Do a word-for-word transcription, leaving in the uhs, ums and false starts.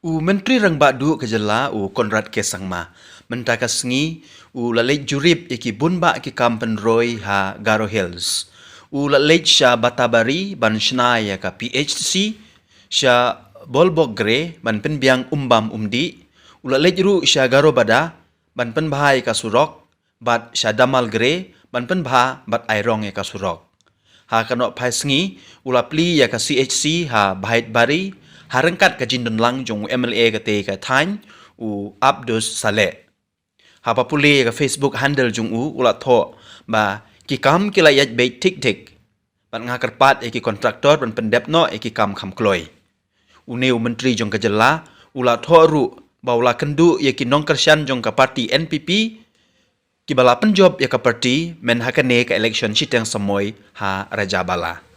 U Myntri Rangbah Duh ka jylla u Conrad K Sangma mynta ka sngi u la leit jurip ïa ki bun bah ki kam pynroi ha Garo Hills. U la leit sha Batabari ban shna ïa ka P H C, sha Bolbokgre ban pynbiang umbam umdih. U la leit ruh sha Garobada ban pynbha ïa ka surok, bad sha Damalgre ban pynbha bad airong ïa ka surok. Ha ka nohphai sngi u la plie ïa ka C H C ha Bhaitbari ha ryngkat ka jingdonlang jong u M L A katei ka thaiñ, u Abdus Saleh. Haba pule ïa ka Facebook handle jong u, u la thoh ba ki kam ki la ïaid beit thik thik bad nga kyrpad ïa ki kontraktor ban pyndep noh ïa ki kam kham kloi. Une u myntri jong ka jylla u la thoh ruh ba u la kynduh ïa ki nongkyrshan jong ka parti N P P kiba la pynjop ïa ka parti myn ha kane ka election shiteng samoi ha Rajabala.